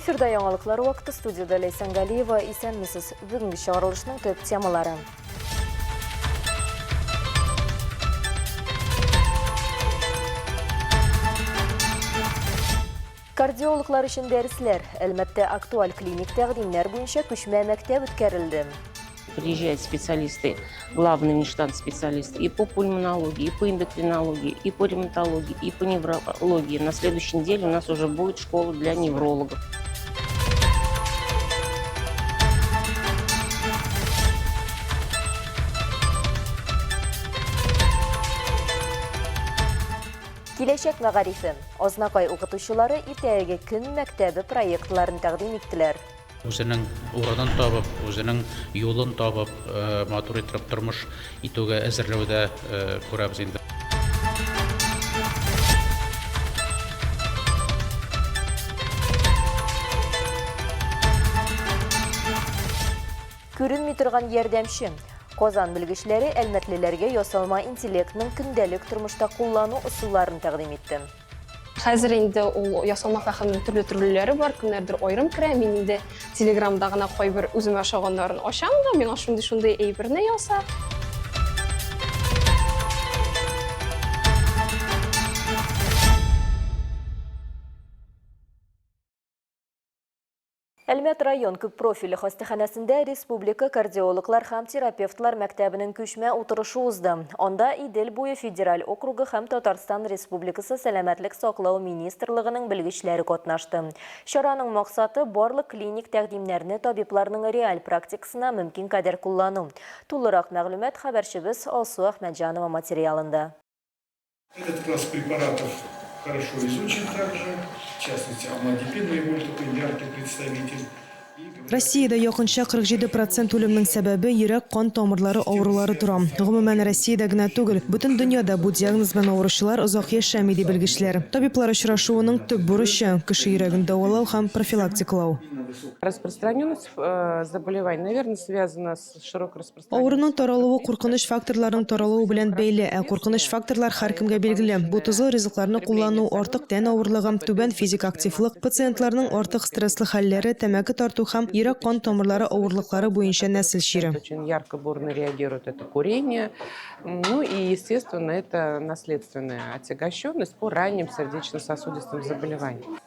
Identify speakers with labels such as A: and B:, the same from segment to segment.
A: Эфирда яңалыклар вакыты студиядә Ләйсән Галиева. Исәнмесез. Бүгенге чыгарылышның төп темалары. Кардиологлар өчен дәресләр. Әлмәттә актуаль клиник тәкъдимнәр буенча күчмә мәктәп үткәрелде.
B: Приезжают специалисты, главный внештатный специалист и по пульмонологии, и по эндокринологии, и по ревматологии, и по неврологии. На следующей неделе у нас уже будет школа для неврологов.
A: Киләчәк мәгарифе. Азнакай укытучылары Иртәгәге көн мәктәбе проектларын тәкъдим иттеләр.
C: Үзенең урынын табып, үзенең юлын табып, матур иттереп тормыш итүгә әзерләүдә күрәбез инде.
A: Күренми торган ярдәмче. Казан белгечләре әлмәтлеләргә ясалма интеллектның көндәлек тормышта куллану ысулларын тәкъдим итте.
D: Хәзер инде ул ясалма фәһемнең төрле төрлеләре бар, кемнәрдер аерым керә. Мин инде Телеграмда гына кайбер үземә ошаганнарын ачам да, миңа шундый-шундый әйберне яса.
A: Әлмәт район күппрофильле хастаханәсендә республика кардиологлар һәм терапевтлар мәктәбенең күчмә утырышы узды. Анда Идел буе федераль округы һәм Татарстан Республикасы Сәламәтлек саклау министрлыгының белгечләре катнашты. Чараның максаты, барлык клиник тәкъдимнәрне табибларның реаль практикасына мөмкин кадәр куллану. Тулырак мәгълүмат хәбәрчебез Алсу Әхмәтҗанова материалында.
E: Этот класс препаратов хорошо изучен также, в частности, амлодипин наиболее такой яркий представитель.
F: Россиядә якынча 47 процент үлемнең сәбәбе йөрәк-кан тамырлары авырулары тора. Гомумән, Россиядә генә түгел, бөтен дөньяда бу диагноз белән авыручылар озак яшәми, ди белгечләр. Табиблар очрашуының төп бурычы, кеше йөрәген дәвалау һәм профилактикалау.
G: Распространенность заболеваний, наверное, связана с широкой
F: Авыруның таралуы куркыныч факторларның таралуы белән бәйле, ә куркыныч факторлар һәркемгә билгеле. Бу тозлы ризыкларны куллану, артык тән авырлыгы, түбән физик активлык, пациентларның артык стресслы хәлләре, тәмәке тарту һәм йөрәк-кан тамырлары авырлыклары буенча нәсел чире.
G: Очень ярко бурно реагирует это курение. Ну и, естественно, это наследственная отягощенность по ранним сердечно-сосудистым заболеваниям.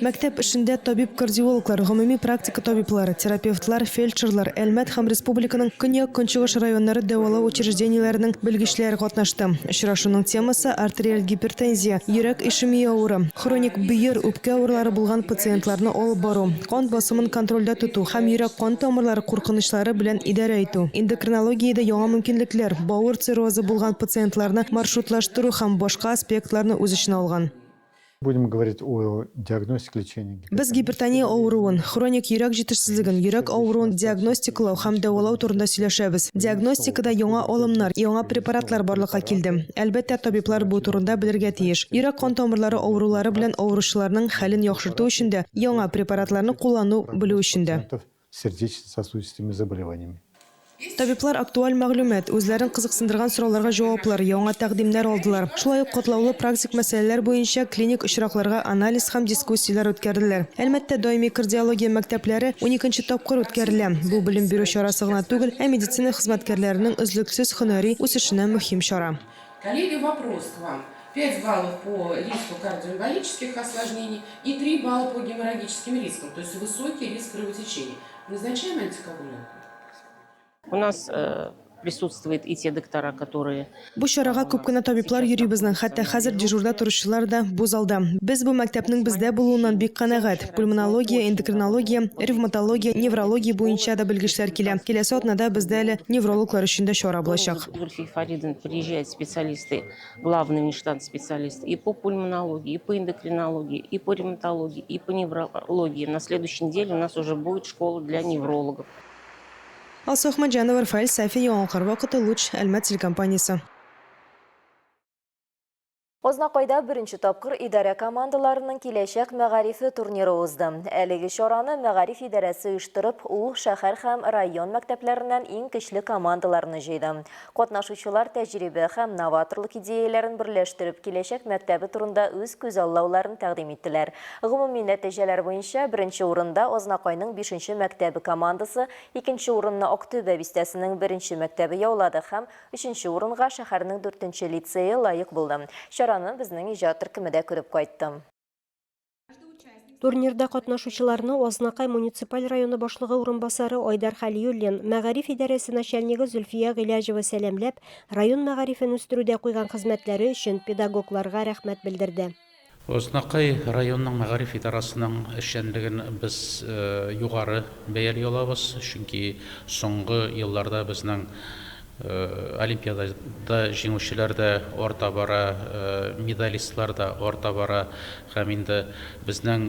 F: Мәктәп эшендә табиб-кардиологлар, гомуми практика табиблары, терапевтлар, фельдшерлар, Әлмәт һәм республиканың көньяк-көнчыгыш районнары дәвалау учреждениеләренең белгечләре катнашты. Очрашуның темасы, артериаль гипертензия, йөрәк ишемия авыры, хроник бөер, үпкә авырулары булган пациентларны алып бару, кан басымын контрольдә тоту һәм йөрәк-кан тамырлары куркынычлары белән идарә итү, эндокринологиядә яңа мөмкинлекләр, бавыр циррозы булган пациентларны маршрутлаштыру һәм башка аспектларны үз эченә алган.
H: Будем говорить о диагностике лечения
F: Без гипертония авыруын, хроник йөрәк җитешсезлеген, йөрәк авыруын диагностикалау һәм дәвалау турында сөйләшәбез. Диагностикада яңа алымнар, яңа препаратлар барлыкка килде. Әлбәттә, табиблар бу турында белергә тиеш. Йөрәк-кан тамырлары авырулары белән авыручыларның хәлен яхшырту өчен дә, яңа препаратларны куллану белү өчен дә.
H: Сердечно-сосудистыми заболеваниями.
F: Табиблар актуаль мәгълүмат, үзләрен кызыксындырган сорауларга җаваплар, яңа тәкъдимнәр алдылар. Шулай ук катлаулы практик мәсьәләләр буенча клиник очракларга анализ һәм дискуссияләр үткәрделәр. Әлмәттә даими кардиология мәктәпләре уникенче тапкыр үткәрелә. Бу белем бирү чарасы гына түгел, ә медицина хезмәткәрләренең өзлексез һөнәри үсешенә мөһим чара.
G: Коллеги, вопрос к вам. 5 баллов по риску кардиоэмболических осложнений и 3 балла по геморрагическим рискам, то есть высокий риск кровотечения. Назначаем антикоагулянты?
B: У нас э, присутствуют и те доктора, которые...
F: Бу чарага күп кенә табиблар йөри безнең, хәтта хәзер дежурда торучылар да бу залда. Без бу мәктәпнең бездә булуыннан бик канәгать. Пульмонология, эндокринология, ревматология, неврология буенча да белгечләр килә. Киләсе атнада бездә әле неврологлар өчен дә чара булачак.
B: Зульфия Фаридовна, приезжают специалисты, главный внештатный специалист и по пульмонологии, и по эндокринологии, и по ревматологии, и по неврологии. На следующей неделе у нас уже будет школа для неврологов.
F: Алсу Әхмәтҗанова, Рафаэль Сафин, Яңалыклар вакыты, Луч, Әлмәт телекомпаниясе.
A: Азнакайда беренче тапкыр идарә командаларының Киләчәк мәгарифе турниры узды. Әлеге чараны мәгариф идарәсе оештырып, ул шәһәр һәм район мәктәпләреннән иң көчле командаларны җыйды. Катнашучылар тәҗрибә һәм новаторлык идеяләрен берләштереп, киләчәк мәктәбе турында үз күзаллауларын тәкъдим иттеләр. Гомуми нәтиҗәләр буенча, беренче урында Азнакайның бишенче мәктәбе командасы, икенче урынны Актүбә бистәсенең беренче мәктәбе яулады һәм Өченче урынга шәһәрнең дүртенче лицее лаек булды. Чараны безнең иҗат төркеме дә күреп кайтты.
I: Турнирда катнашучыларны Азнакай муниципаль районы башлыгы урынбасары Айдар Хәлиуллин, мәгариф идарәсе начальнигы Зөлфия Гыйләҗева сәламләп, район мәгарифен үстерүдә куйган хезмәтләре өчен педагогларга рәхмәт белдерде.
C: Азнакай районының мәгариф идарасының эшчәнлеген без югары бәяли алабыз, чөнки соңгы елларда безнең олимпиадада җиңүчеләр дә арта бара, медалистлар да арта бара һәм инде безнең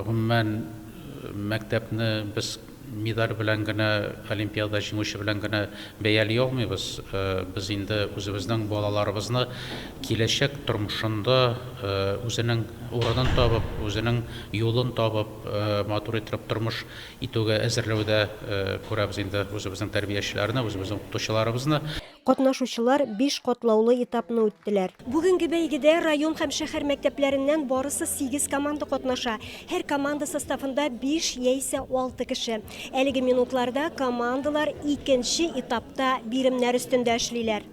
C: гомумән мәктәпне без Медаль белән генә, олимпиада җиңүче белән генә бәяли алмыйбыз. Без инде үзебезнең балаларыбызны киләчәк тормышында үзенең урынын табып, үзенең юлын табып, матур иттереп тормыш итүгә әзерләүдә күрәбез инде үзебезнең тәрбиячеләрне, үзебезнең укытучыларыбызны.
I: Катнашучылар биш катлаулы этапны үттеләр. Бүгенге бәйгедә район һәм шәһәр мәктәпләреннән барысы сигез команда катнаша. Һәр команда составында биш яисә алты кеше. Әлеге минутларда командалар икенче этапта биремнәр өстендә эшлиләр.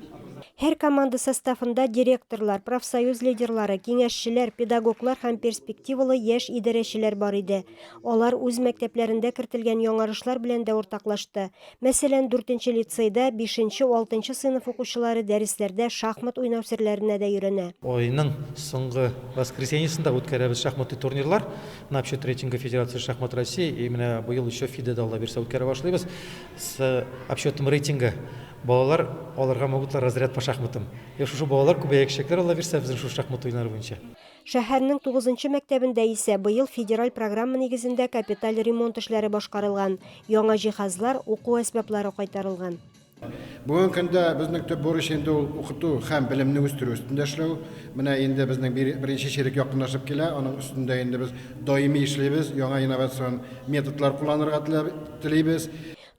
I: Һәр команда составында директорлар, профсоюз лидерлары, киңәшчеләр, педагоглар һәм перспективалы яшь идарәчеләр бар иде. Алар үз мәктәпләрендә кертелгән яңарышлар белән дә уртаклашты. Мәсәлән, дүртенче лицейда бишенче, алтынчы сыйныф укучылары дәресләрдә шахмат уйнау серләренә дә өйрәнә.
J: Айның соңгы воскресеньесында үткәрәбез шахматный турнирлар на обсчет рейтинга Федерации шахмат России. И менә быел еще ФИДЕ да Алла бирсә үткәрә башлыйбыз. С обсчетом рейтинга балалар алырга могутлар разряд по шахматам. И шушы балалар күбәячәкләр Алла бирсә безнең шушы шахмат уеннары буенча.
I: Шәһәрнең тугызынчы мәктәбендә исә быел федераль программа нигезендә капиталь ремонт эшләре башкарылган, яңа җиһазлар, уку әсбаплары кайтарылган.
K: Бүгенге көндә безнең төп бурыч инде ул укыту һәм белемне үстерү өстендә эшләү. Менә инде безнең беренче чирек якынлашып килә, аның өстендә инде без даими эшлибез, яңа инновацион методлар кулланырга телибез.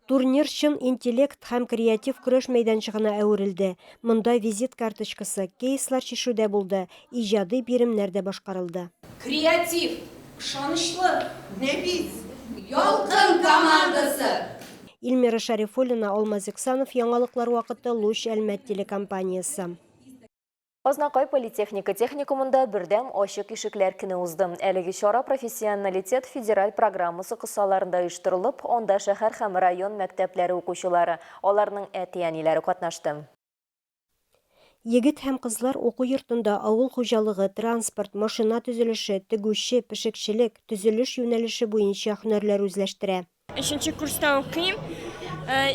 I: Турнир чын интеллект һәм креатив көрәш мәйданчыгына әверелде, монда визит карточкасы, кейслар чишү дә булды, иҗади биремнәр дә башкарылды.
L: Креатив, ышанычлы, нәфис, Ялкын командасы!
I: Ильмира Шәрифуллина, Алмаз Иксанов, Яңалыклар вакыты, Луч, Әлмәт телекомпаниясе.
A: Азнакай политехника техникумында бердәм ачык ишекләр көне узды. Әлеге чара Профессионалитет федераль программасы кысаларында оештырылып, анда шәһәр һәм район мәктәпләре укучылары, аларның әти-әниләре катнашты.
I: Егет һәм кызлар уку йортында авыл хуҗалыгы, транспорт, машина төзелеше, тегүче, пешекчелек, төзелеш юнәлеше буенча һөнәрләр үзләштерә.
M: Өченче курста укыйм.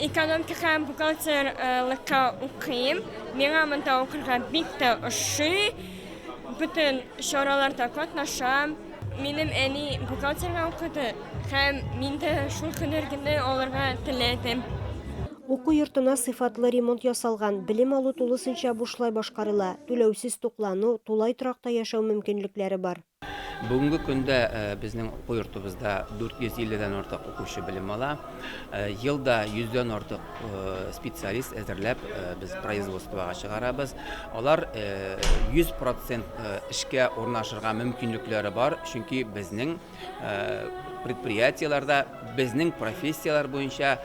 M: Экономика һәм бухгалтерлыкка укыйм. Миңа монда укырга бик тә ошый. Бөтен чараларда катнашам. Минем әни бухгалтерга укыды һәм мин дә шул һөнәргене алырга теләдем.
I: Уку йортына сыйфатлы ремонт ясалган, белем алу тулысынча бушлай башкарыла, түләүсез туклану, тулай торакта яшәү мөмкинлекләре бар.
N: Бүгенге көндә безнең уку йортыбызда 450 дән артык укучы белем ала. Елда 100 дән артык специалист әзерләп без производствога чыгарабыз. Алар 100 процент эшкә урнашырга мөмкинлекләре бар, чөнки безнең предприятиеләрдә безнең профессияләр буенча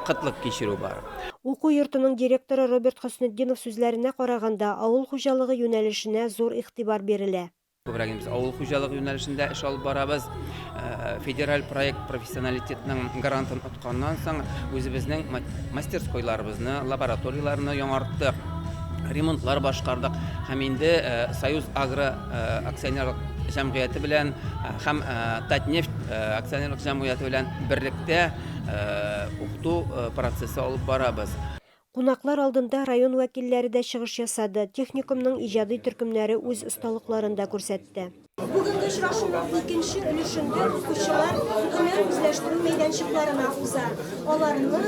N: кытлык кичерү бар.
I: Уку йортының директоры Роберт Хөснетдинов сүзләренә караганда, авыл хуҗалыгы юнәлешенә зур игътибар бирелә.
N: Күбрәк без авыл хуҗалыгы юнәлешендә эш алып барабыз. Федераль проект профессионалитетның грантын отканнан соң үзебезнең мастерскойларыбызны, лабораторияләрне яңарттык, ремонтлар башкардык һәм инде Союз Агро акционерлык җәмгыяте белән һәм Татнефть акционерлык җәмгыяте белән берлектә укыту процессы алып барабыз.
I: Кунаклар алдында район вәкилләре дә чыгыш ясады, техникумның иҗади төркемнәре үз осталыкларын да күрсәтте. Бүгенге очрашуның икенче өлешендә укучылар һөнәр үзләштерү мәйданчыкларына уза. Аларны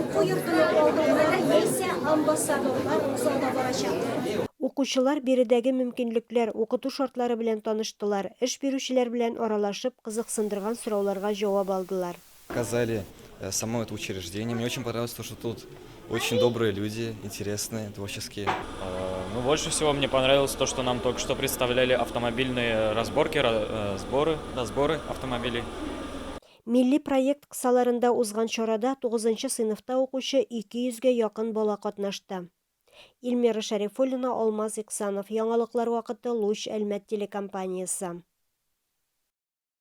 I: уку йортының алдынгылары яисә амбассадорлар озата барачак. Укучылар биредәге мөмкинлекләр, укыту шартлары белән таныштылар, эш бирүчеләр белән аралашып, кызыксындырган сорауларга җавап алдылар.
O: Показали само это учреждение. Мне очень понравилось то, что тут очень добрые люди, интересные, творческие.
P: Ну, больше всего мне понравилось то, что нам только что представляли автомобильные разборки, сборы, разборы автомобилей.
I: Милли проект кысаларында узган чарада тугызынчы сыйныфта укучы 200 гә якын бала катнашты. Эльмира Шәрифуллина, Алмаз Иксанов, Яңалыклар вакыты, Луч, Әлмәт телекомпаниясе.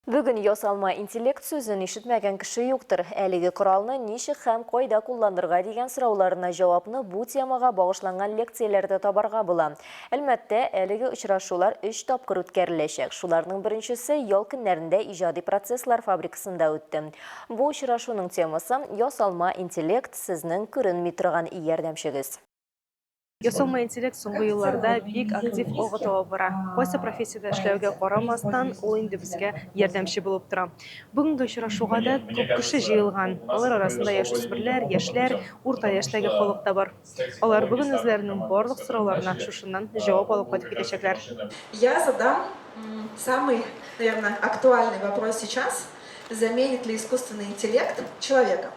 A: Бүген ясалма интеллект сүзен ишетмәгән кеше юктыр. Әлеге коралны ничек һәм кайда кулланырга дигән сорауларына җавапны бу темага багышланган лекцияләрдә табарга була. Әлмәттә әлеге очрашулар өч тапкыр үткәреләчәк. Шуларның беренчесе ял көннәрендә иҗади процесслар фабрикасында үтте. Бу очрашуның темасы ясалма интеллект сезнең күренми торган ярдәмчегез.
Q: Ясалма интеллект соңгы елларда бик актив алга таба бара. Кайсы профессиядә эшләүгә карамастан, ул инде безгә ярдәмче булып тора. Бүгенге очрашуга да күп кеше җыелган. Алар арасында яшүсмерләр, яшьләр, урта яшьтәге халык та бар. Алар бүген үзләренең барлык сорауларына шушыннан җавап алып кайтып китәчәкләр.
R: Я задам самый, наверное, актуальный вопрос сейчас. Заменит ли искусственный интеллект человека?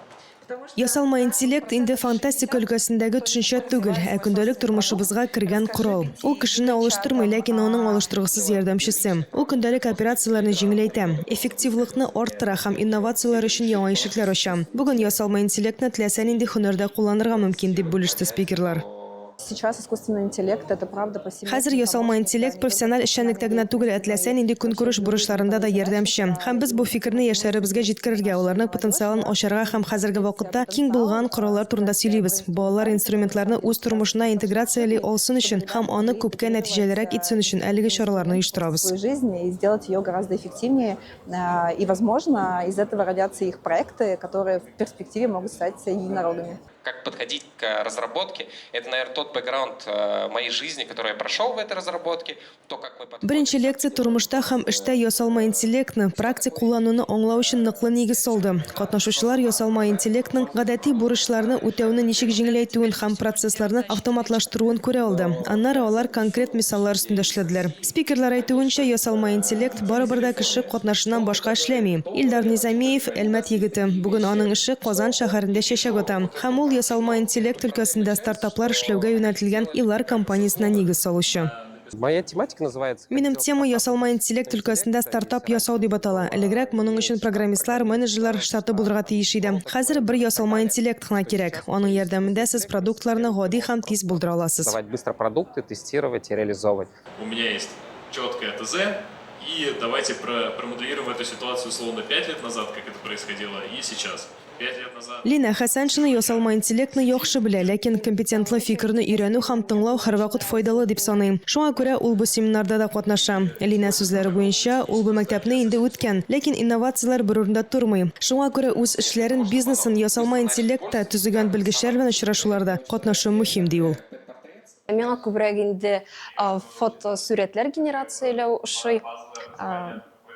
F: Ясалма интеллект инде фантастика өлкәсендәге төшенчә түгел, ә көндәлек тормышыбызга кергән корал. Ул кешене алыштырмый, ләкин аның алыштыргысыз ярдәмчесе. Ул көндәлек операцияләрне җиңеләйтә, эффективлыкны арттыра һәм инновацияләр өчен яңа ишекләр ача. Бүген ясалма интеллектны теләсә нинди һөнәрдә кулланырга мөмкин, дип бүлеште спикерлар.
S: Сейчас искусственный интеллект это правда повсеместно.
F: Хәзер ясалма интеллект профессиональ эшчәнлектә генә түгел, ә теләсә нинди көнкүреш бурычларында да ярдәмче. Һәм без бу фикерне яшьләребезгә җиткерергә, аларның потенциалын ачарга һәм хәзерге вакытта киң булган кораллар турында сөйлибез. Балалар инструментларны үз тормышына интеграцияли алсын өчен һәм аны күпкә нәтиҗәлерәк итсен өчен әлеге чараларны оештырабыз.
S: Свою жизнь и сделать ее гораздо эффективнее. И, возможно, из этого родятся их проекты, которые в перспективе могут стать единорогами.
T: Как подходить к разработке. Это, наверное, тот бэкграунд моей жизни, который я прошел в этой разработке, то, как мы подходим.
F: Беренче лекция тормышта һәм эштә ясалма интеллектны практик куллануны аңлау өчен ныклы нигез салды. Катнашучылар ясалма интеллектның гадәти бурычларны үтәүне ничек җиңеләйтүен һәм процессларны автоматлаштыруын күрә алды. Аннары алар конкрет мисаллар өстендә эшләделәр. Спикерлар әйтүенчә, ясалма интеллект барыбер дә кеше катнашыннан башка эшләми. Илдар Низамиев, Әлмәт егете. Бүген аның эше Казан шәһәрендә чәчәк ата. Һәм ул ясалма интеллект өлкәсендә стартаплар эшләүгә юнәлтелгән Илар компаниясенә нигез салучы.
T: Моя тематика называется...
F: Минем тема ясалма интеллект өлкәсендә стартап ясау дип атала. Элегрәк моның өчен программистлар, менеджерлар штаты булырга тиеш иде. Хәзер бер ясалма интеллект кына кирәк. Аның ярдәмендә сез продуктларны гади һәм тиз булдыра аласыз.
T: Создавать быстро продукты, тестировать и реализовывать.
U: У меня есть четкое ТЗ, и давайте промоделируем эту ситуацию условно 5 лет назад, как это происходило, и сейчас. 5 лет назад.
F: Лина Хәсәншина ясалма интеллектны яхшы белә, ләкин компетентлы фикерне өйрәнү һәм тыңлау һәрвакыт файдалы дип саный. Шуңа күрә ул бу семинарда да катнаша. Лина сүзләре буенча, ул бу мәктәпне инде үткән, ләкин инновацияләр бер урында тормый. Шуңа күрә үз эшләрен, бизнесын ясалма интеллектта төзегән белгечләр белән очрашуларда катнашу мөһим, ди ул.
D: Миңа күбрәк инде фотосурәтләр генерацияләү ошый.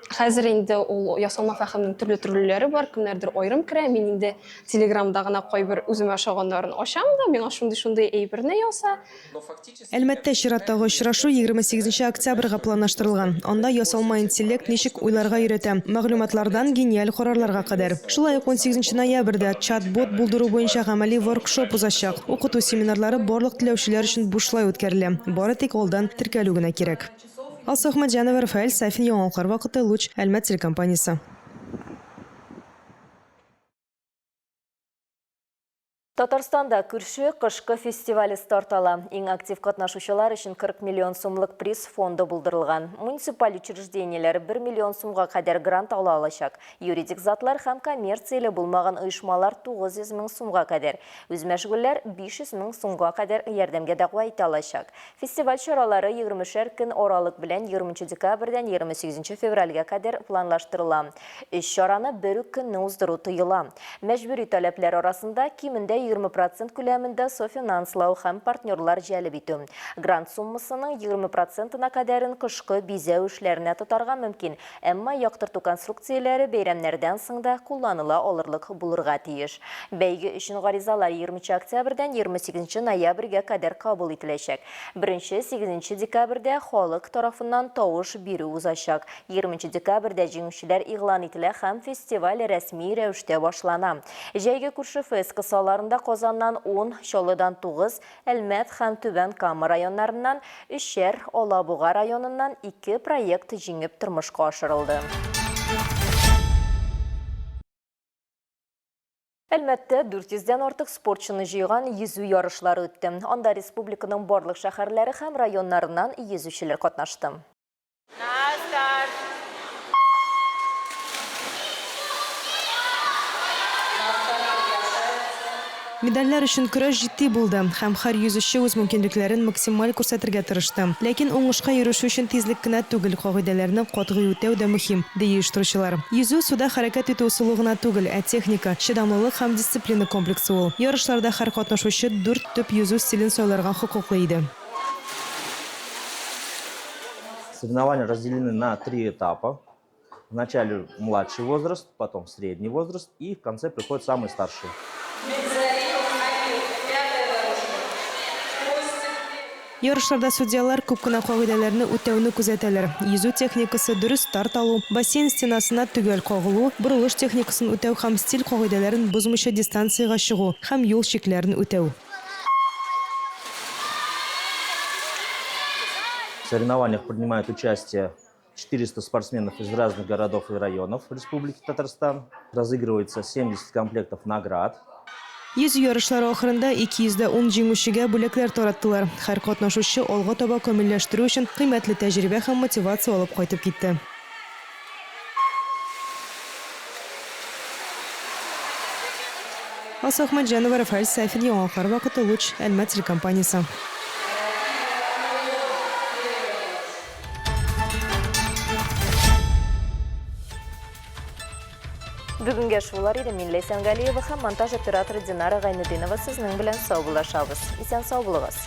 D: Хәзер инде ул ясалма фәһемнең төрле төрлеләре бар, кемнәрдер аерым керә. Мин инде Телеграмда гына кайбер үземә ошаганнарын ачам да, миңа шундый-шундый әйберне яса.
F: Әлмәттә чираттагы очрашу 28 октябрьгә планлаштырылган. Анда ясалма интеллект ничек уйларга өйрәтә, мәгълүматлардан гениаль карарларга кадәр. Шулай ук 18 ноябрьдә чат-бот булдыру буенча гамәли воркшоп узачак. Укыту семинарлары барлык теләүчеләр өчен бушлай үткәрелә. Бары тик алдан теркәлү генә кирәк. Алсу Әхмәтҗанова, Рафаэль Сафин, Яңалыклар вакыты, Луч, Әлмәт телекомпаниясе.
A: Татарстанда күрше кышкы фестивале старт ала. Иң актив катнашучылар өчен 40 миллион сумлык приз фонды булдырылган. Муниципаль учреждениеләр 1 миллион сумга кадәр грант ала алачак. Юридик затлар һәм коммерцияле булмаган оешмалар 900 мең сумга кадәр. Үзмәшгульләр 500 мең сумга кадәр ярдәмгә дәгъва итә алачак. Фестиваль чаралары 20 көн аралык белән 20 декабрьдән 28 февральгә кадәр планлаштырыла. Өч чараны бер үк көнне уздыру тыела. Мәҗбүри таләпләр арасында кимендә 20 процент күләмендә софинанслау һәм партнерлар җәлеп итү. Грант суммасының 20 процентына кадәрен кышкы бизәү эшләренә тотарга мөмкин, әмма яктырту конструкцияләре бәйрәмнәрдән соң да кулланыла алырлык булырга тиеш. Бәйге өчен гаризалар 20 нче октябрьдән 28 нче ноябрьгә кадәр кабул ителәчәк. Беренче, сигезенче декабрьдә халык тарафыннан тавыш бирү узачак. 20 нче декабрьдә җиңүчеләр игълан ителә һәм фестиваль рәсми рәвештә башлана. Җәйге күрше фест кысаларында Казаннан ун, Чаллыдан тугыз, Әлмәт һәм Түбән Кама районнарыннан өчәр, Алабуга районыннан ике проект җиңеп тормышка ашырылды. Әлмәттә 400 дән артык спортчыны җыйган йөзү ярышлары үтте. Анда республиканың барлык шәһәрләре һәм районнарыннан йөзүчеләр катнашты.
F: Медальләр өчен көрәш җитди булды, һәм һәр йөзүче үз мөмкинлекләрен максималь күрсәтергә тырышты. Ләкин уңышка ирешү өчен тизлек кенә түгел, кагыйдәләрне катгый үтәү дә мөһим, ди оештыручылар. Йөзү, суда хәрәкәт итү ысулы гына түгел, ә техника, чыдамлылык һәм дисциплина комплексы ул. Ярышларда һәр катнашучы дүрт төп йөзү стилен сайларга хокуклы иде.
E: Соревнования разделены на три этапа. Вначале младший возраст, потом средний возраст и в конце приходит самый старший.
F: Ярышларда судьялар күп кенә кагыйдәләрне үтәүне күзәтәләр, йөзү техникасы, дөрес старт алу, бассейн стенасына төгәл кагылу, борылыш техникасын үтәү һәм стиль кагыйдәләрен бозмыйча дистанциягә чыгу һәм юл чикләрен үтәү.
E: В соревнованиях принимают участие 400 спортсменов из разных городов и районов Республики Татарстан. Разыгрывается 70 комплектов наград.
F: Йөзү ярышлары ахырында 210 җиңүчегә бүләкләр тараттылар. Һәр катнашучы алга таба камилләштерү өчен кыйммәтле тәҗрибә һәм мотивация алып кайтып китте. Алсу Әхмәтҗанова, Рафаэль Сафин, Яңалыклар вакыты, Луч, Әлмәт телекомпаниясе.
A: Бүгенгә шулар иде. Мин Ләйсән Галиева һәм монтаж операторы Динара Гайнетдинова сезнең белән саубуллашабыз. Исән сау булыгыз.